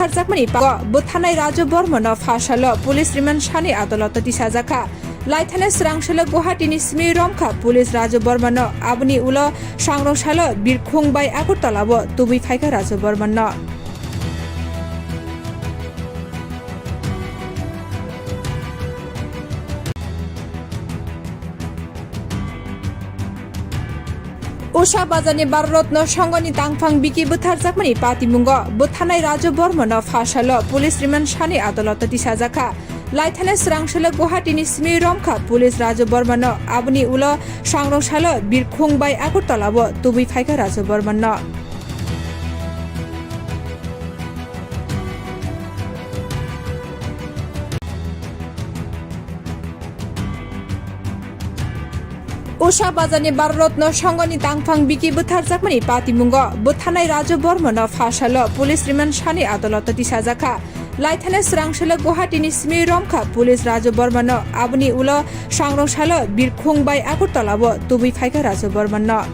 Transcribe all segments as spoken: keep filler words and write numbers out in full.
Butharjakmani pa-, bwtharnai Raju Bormano pha salo police remand sani adoloto tisajakha. Laithani swrang salo Guwahati ni simi romkha police Raju Bormano, aboni ulo sangrong salo birkhung bai Agartala o tubui phaikha Raju Bormano. Usha bazarni Bharat Ratna Sanghani tangphang biki bwtharjakmani patimungo bwtharnai Raju Bormano pha salo police remand sani adoloto tisajakha. Laithani swrang salo Guwahati ni simi romkha police Raju Bormano, aboni ulo sangrong salo birkhung bai Agartala o tubui phaikha Raju Bormano. Usha bazarni Bharat Ratna Sanghani tangphang biki bwtharjakmani patimungo bwtharnai Raju Bormano pha salo police remand sani adoloto tisajakha. Laithani swrang salo Guwahati ni simi romkha police Raju Bormano, aboni ulo sangrong salo birkhung bai Agartala o tubui phaikha Raju Bormano.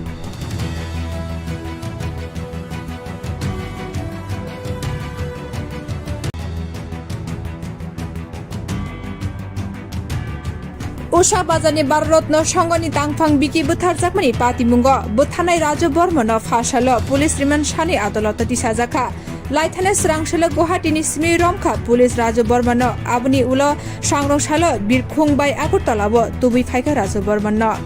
Usha bazarni Bharat Ratna Sanghani tangphang biki bwtharjakmani patimungo bwtharnai Raju Bormano pha salo police remand sani adoloto tisajakha. Laithani swrang salo Guwahati ni simi romkha police Raju Bormano, aboni ulo sangrong salo birkhung bai Agartala o tubui phaikha Raju Bormano.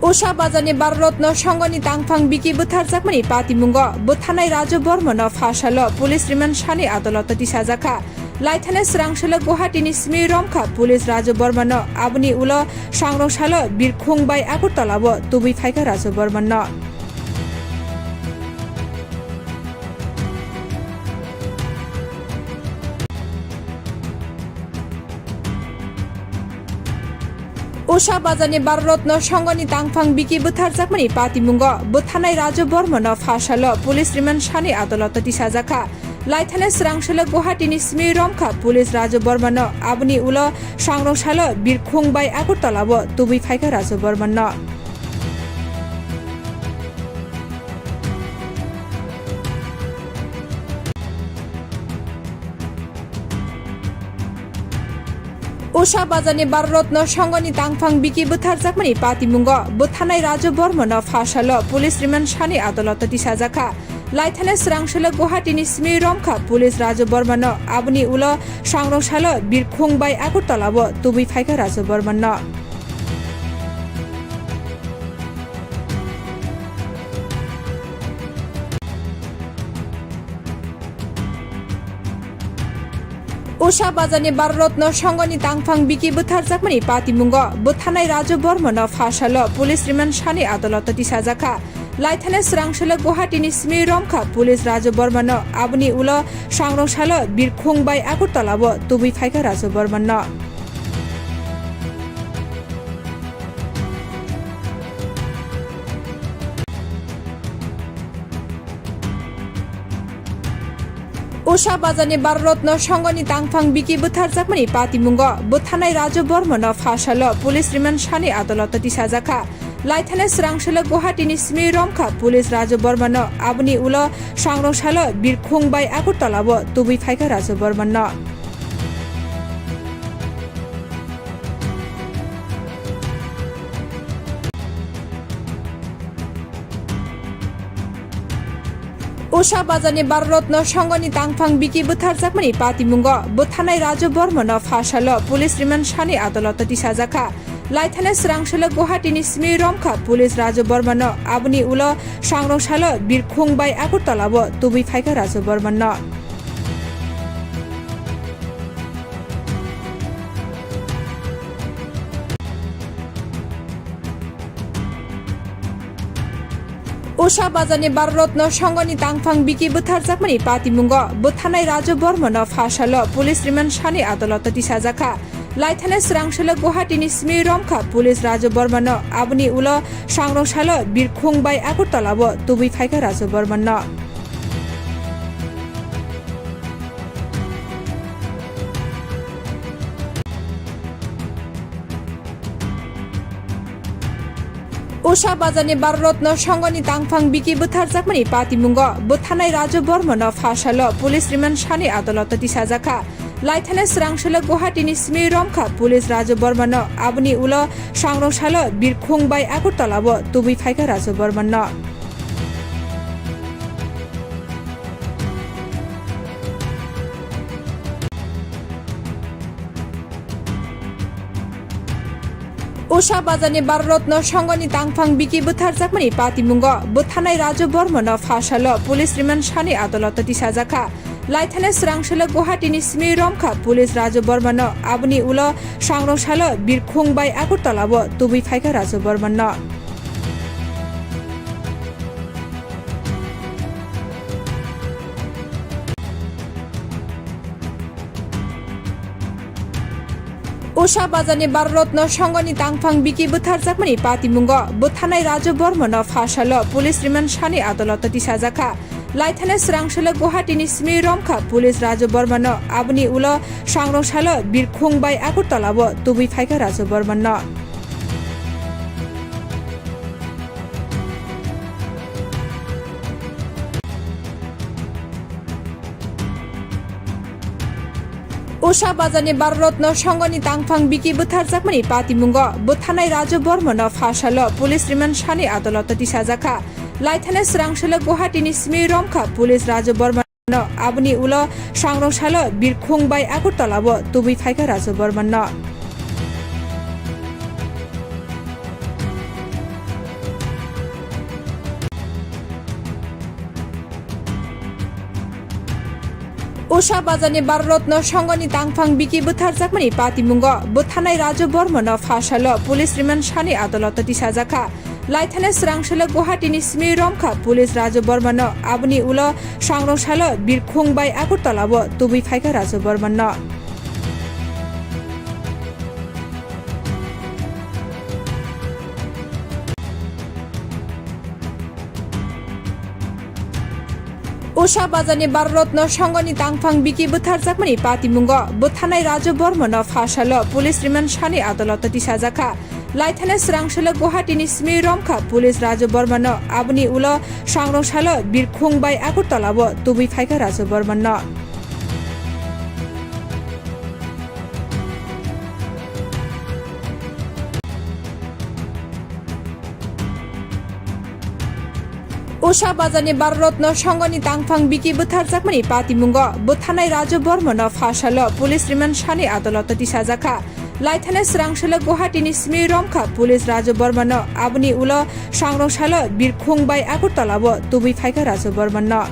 Usha bazarni Bharat Ratna Sanghani tangphang biki bwtharjakmani patimungo bwtharnai Raju Bormano pha salo police remand sani adoloto tisajakha. Laithani swrang salo Guwahati ni simi romkha police Raju Bormano, aboni ulo sangrong salo birkhung bai Agartala o tubui phaikha Raju Bormano. Usha bazarni Bharat Ratna Sanghani tangphang biki bwtharjakmani patimungo bwtharnai Raju Bormano pha salo police remand sani adoloto tisajakha. Laithani swrang salo Guwahati ni simi romkha police Raju Bormano, aboni ulo sangrong salo birkhung bai Agartala o tubui phaikha Raju Bormano. Usha bazarni Bharat Ratna Sanghani tangphang biki bwtharjakmani patimungo bwtharnai Raju Bormano pha salo police remand sani adoloto tisajakha. Laithani swrang salo Guwahati ni simi romkha police Raju Bormano, aboni ulo sangrong salo birkhung bai Agartala o tubui phaikha Raju Bormano. Usha bazarni Bharat Ratna Sanghani tangphang biki bwtharjakmani patimungo bwtharnai Raju Bormano pha salo police remand sani adoloto tisajakha. Laithani swrang salo Guwahati ni simi romkha police Raju Bormano, aboni ulo sangrong salo birkhung bai Agartala o tubui phaikha Raju Bormano. Usha bazarni Bharat Ratna Sanghani tangphang biki bwtharjakmani patimungo bwtharnai Raju Bormano pha salo police remand sani adoloto tisajakha. Laithani swrang salo Guwahati ni simi romkha police Raju Bormano, aboni ulo sangrong salo birkhung bai Agartala o tubui phaikha Raju Bormano. Usha bazarni Bharat Ratna Sanghani tangphang biki bwtharjakmani patimungo bwtharnai Raju Bormano pha salo police remand sani adoloto tisajakha. Laithani swrang salo Guwahati ni simi romkha police Raju Bormano, aboni ulo sangrong salo birkhung bai Agartala o tubui phaikha Raju Bormano. Usha bazarni Bharat Ratna Sanghani tangphang biki bwtharjakmani patimungo bwtharnai Raju Bormano pha salo police remand sani adoloto tisajakha. Laithani swrang salo Guwahati ni simi romkha police Raju Bormano, aboni ulo sangrong salo birkhung bai Agartala o tubui phaikha Raju Bormano. Usha bazarni Bharat Ratna Sanghani tangphang biki bwtharjakmani patimungo bwtharnai Raju Bormano pha salo police remand sani adoloto tisajakha. Laithani swrang salo Guwahatini simi romkha police Raju Bormano, aboni ulo sangrong salo birkhung bai Agartala o tubui phaikha Raju Bormano. Usha bazarni Bharat Ratna Sanghani tangphang biki bwtharjakmani patimungo bwtharnai Raju Bormano pha salo police remand sani adoloto tisajakha. Laithani swrang salo Guwahatini simi romkha police Raju Bormano, aboni ulo sangrong salo birkhung bai Agartala o tubui phaikha Raju Bormano. Usha bazarni Bharat Ratna Sanghani tangphang biki bwtharjakmani patimungo bwtharnai Raju Bormano pha salo police remand sani adoloto tisajakha. Laithani swrang salo Guwahatini simi romkha police Raju Bormano, aboni ulo sangrong salo birkhung bai Agartala o tubui phaikha Raju Bormano. Usha bazarni Bharat Ratna Sanghani tangphang biki bwtharjakmani patimungo bwtharnai Raju Bormano pha salo police remand sani adoloto tisajakha. Laithani swrang salo Guwahatini simi romkha police Raju Bormano, aboni ulo sangrong salo birkhung bai Agartala o tubui phaikha Raju Bormano. Usha bazarni Bharat Ratna Sanghani tangphang biki bwtharjakmani patimungo bwtharnai Raju Bormano pha salo police remand sani adoloto tisajakha. Laithani swrang salo Guwahatini simi romkha police Raju Bormano, aboni ulo sangrong salo birkhung bai Agartala o tubui phaikha Raju Bormano. Usha bazarni Bharat Ratna Sanghani tangphang biki bwtharjakmani patimungo bwtharnai Raju Bormano pha salo police remand sani adoloto tisajakha. Laithani swrang salo Guwahatini simi romkha police Raju Bormano, aboni ulo sangrong salo birkhung bai Agartala o tubui phaikha Raju Bormano. Usha bazarni Bharat Ratna Sanghani tangphang biki bwtharjakmani patimungo bwtharnai Raju Bormano pha salo police remand sani adoloto tisajakha. Laithani swrang salo Guwahatini simi romkha police Raju Bormano, aboni ulo sangrong salo birkhung bai Agartala o tubui phaikha Raju Bormano.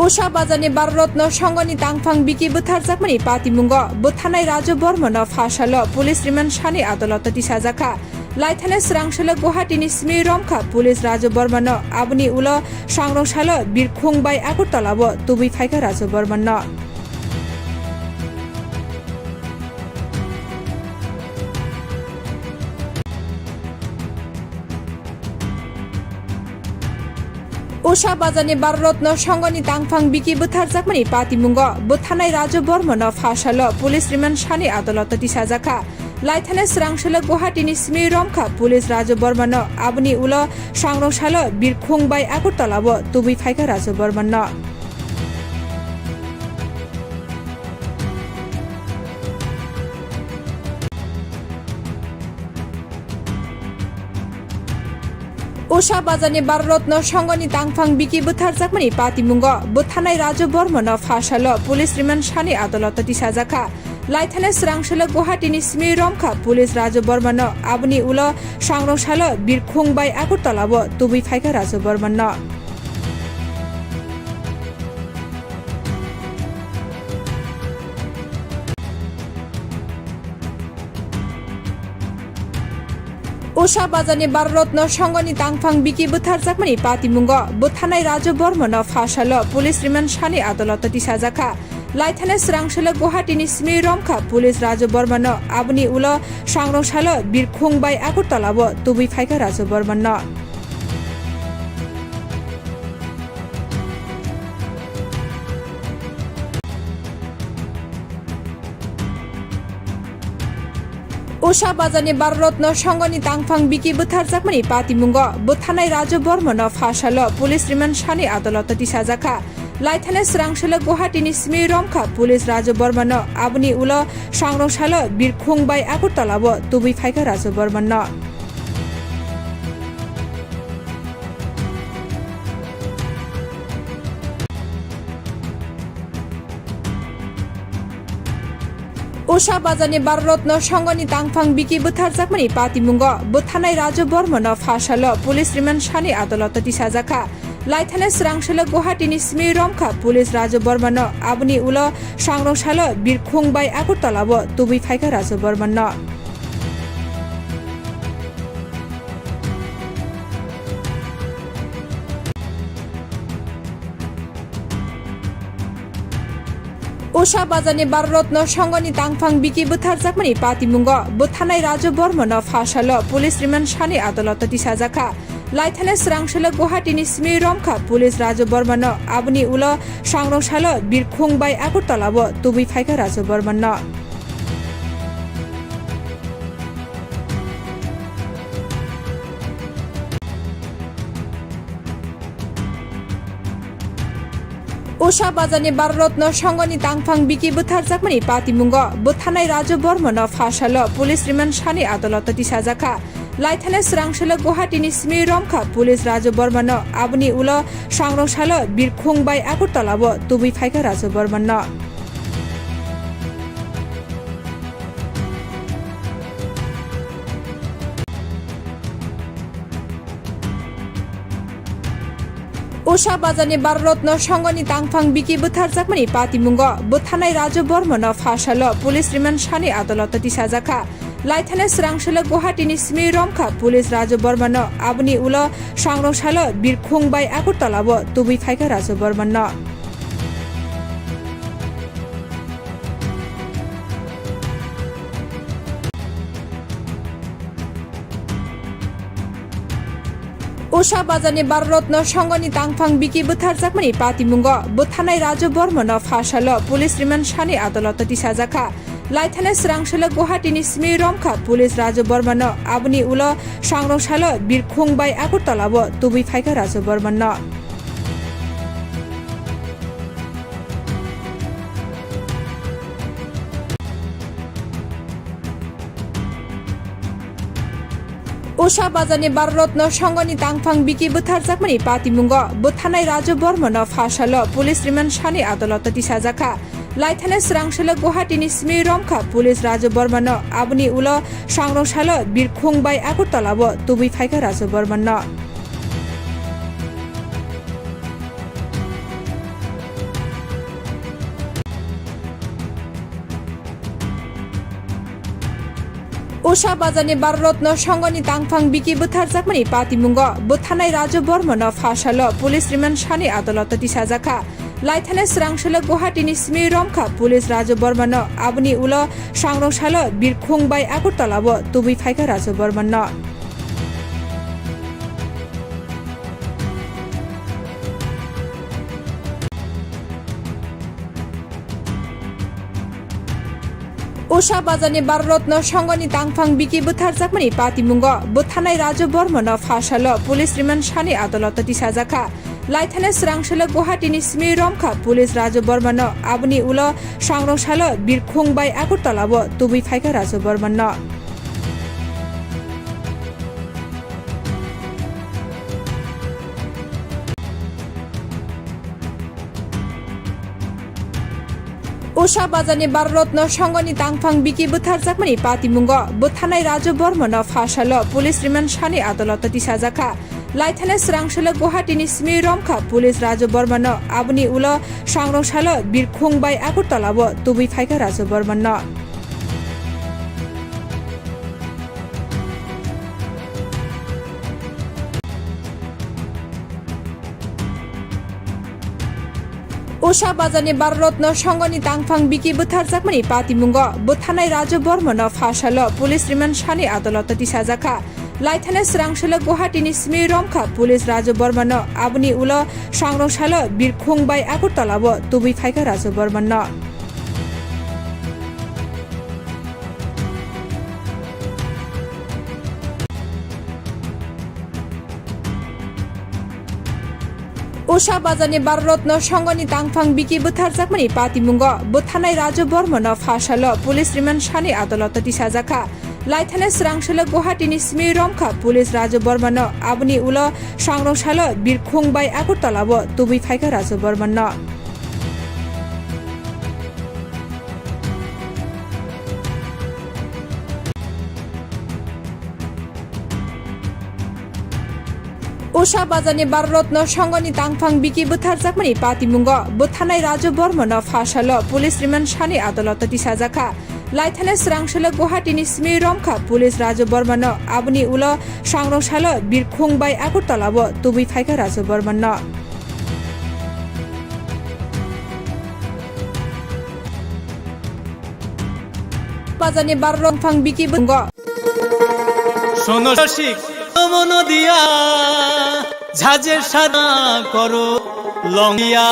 Usha bazarni Bharat Ratna Sanghani tangphang biki bwtharjakmani patimungo bwtharnai Raju Bormano pha salo police remand sani adoloto tisajakha. Laithani swrang salo Guwahatini simi romkha police Raju Bormano, aboni ulo sangrong salo birkhung bai Agartala o tubui phaikha Raju Bormano. Usha bazarni Bharat Ratna Sanghani tangphang biki bwtharjakmani patimungo bwtharnai Raju Bormano pha salo police remand sani adoloto tisajakha. Laithani swrang salo Guwahatini simi romkha police Raju Bormano, aboni ulo sangrong salo birkhung bai Agartala o tubui phaikha Raju Bormano. Usha bazarni Bharat Ratna Sanghani tangphang biki bwtharjakmani patimungo bwtharnai Raju Bormano pha salo police remand sani adoloto tisajakha. Laithani swrang salo Guwahatini simi romkha police Raju Bormano, aboni ulo sangrong salo birkhung bai Agartala o tubui phaikha Raju Bormano. Usha bazarni Bharat Ratna Sanghani tangphang biki bwtharjakmani patimungo bwtharnai Raju Bormano pha salo police remand sani adoloto tisajakha. Laithani swrang salo Guwahatini simi romkha police Raju Bormano, aboni ulo sangrong salo birkhung bai Agartala o tubui phaikha Raju Bormano. Usha bazarni Baro Rotno Songhoni tangphang biki bwtharjakmani patimungo bwtharnai Raju Bormano pha salo police remand sani adoloto tisajakha. Laithani swrangselok Guwahatini simi romkha police Raju Bormano, aboni ulo sangrong salo birkhung bai Agartala o tubui phaikha Raju Bormano. Usha bazarni Baro Rotno Songhoni tangphang biki bwtharjakmani patimungo bwtharnai Raju Bormano pha salo police remand sani adoloto tisajakha. Laithani swrangselok Guwahatini simi romkha police Raju Bormano, aboni ulo sangrong salo birkhung bai Agartala o tubui phaikha Raju Bormano. Usha bazarni Baro Rotno Songhoni tangphang biki bwtharjakmani patimungo bwtharnai Raju Bormano pha salo police remand sani adoloto tisajakha. Laithani swrangselok Guwahatini simi romkha police Raju Bormano, aboni ulo sangrong salo birkhung bai Agartala o tubui phaikha Raju Bormano. Usha bazarni Baro Rotno Songhoni tangphang biki bwtharjakmani patimungo bwtharnai Raju Bormano pha salo police remand sani adoloto tisajakha. Laithani swrangselok Guwahatini simi romkha police Raju Bormano, aboni ulo sangrong salo birkhung bai Agartala o tubui phaikha Raju Bormano. Usha bazarni Baro Rotno Songhoni tangphang biki bwtharjakmani patimungo bwtharnai Raju Bormano pha salo police remand sani adoloto tisajakha. Laithani swrangselok Guwahatini simi romkha police Raju Bormano, aboni ulo sangrong salo birkhung bai Agartala o tubui phaikha Raju Bormano. Usha bazarni Baro Rotno Songhoni tangphang biki bwtharjakmani patimungo bwtharnai Raju Bormano pha salo police remand sani adoloto tisajakha. Laithani swrangselok Guwahatini simi romkha police Raju Bormano, aboni ulo sangrong salo birkhung bai Agartala o tubui phaikha Raju Bormano. Usha bazarni Baro Rotno Songhoni tangphang biki bwtharjakmani patimungo bwtharnai Raju Bormano pha salo police remand sani adoloto tisajakha. Laithani swrangselok Guwahatini simi romkha police Raju Bormano, aboni ulo sangrong salo birkhung bai Agartala o tubui phaikha Raju Bormano. Usha bazarni Baro Rotno Songhoni tangphang biki bwtharjakmani patimungo bwtharnai Raju Bormano pha salo police remand sani adoloto tisajakha. Laithani swrangselok Guwahatini simi romkha police Raju Bormano, aboni ulo sangrong salo birkhung bai Agartala o tubui phaikha Raju Bormano. Usha bazarni Baro Rotno Songhoni tangphang biki bwtharjakmani patimungo bwtharnai Raju Bormano pha salo police remand sani adoloto tisajakha. Laithani swrangselok Guwahatini simi romkha police Raju Bormano, aboni ulo sangrong salo birkhung bai Agartala o tubui phaikha Raju Bormano. Usha bazarni Baro Rotno Songhoni tangphang biki bwtharjakmani patimungo bwtharnai Raju Bormano pha salo police remand sani adoloto tisajakha. Laithani swrangselok Guwahatini simi romkha police Raju Bormano, aboni ulo sangrong salo birkhung bai Agartala o tubui phaikha Raju Bormano. Usha bazarni Baro Rotno Songhoni tangphang biki bwtharjakmani patimungo bwtharnai Raju Bormano pha salo police remand sani adoloto tisajakha. Laithani swrangselok Guwahatini simi romkha police Raju Bormano, aboni ulo sangrong salo birkhung bai Agartala o tubui phaikha Raju Bormano. Usha bazarni Bharat Ratna Sangani tangphang biki butharjakmani patimungo butharnai Raju Bormano phasalo police remand sani adoloto tisajakha. Laithani swrangsulo Guwahatini simi romkha police Raju Bormano, aboni ulo sangrong salo birkhung bai Agartalao tubui phaikha Raju Bormano. Usha bazarni Bharat Ratna Sangani tangphang biki butharjakmani patimungo butharnai Raju Bormano phasalo police remand sani adoloto tisajakha. Laithani swrangsulo Guwahatini simi romkha police Raju Bormano, aboni ulo sangrong salo birkhung bai Agartalao tubui phaikha Raju Bormano. Bazarni Bharat Ratna tangphang biki bungo. শোনো রসিক, মন দিয়া ঝাঁঝের সাধনা করো লং দিয়া।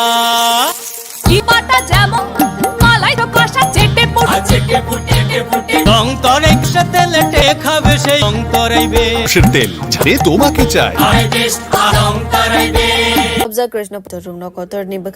কি পাতা যেমন মালাই তো কষা চেটে পুটে। রং তরে সে তেলে টে খাবে সেই রং তরাইবে। সে তেল ঝাড়ে তোমাকে চাই। Observe Krishna Putra Rungno Kotor ni bwkha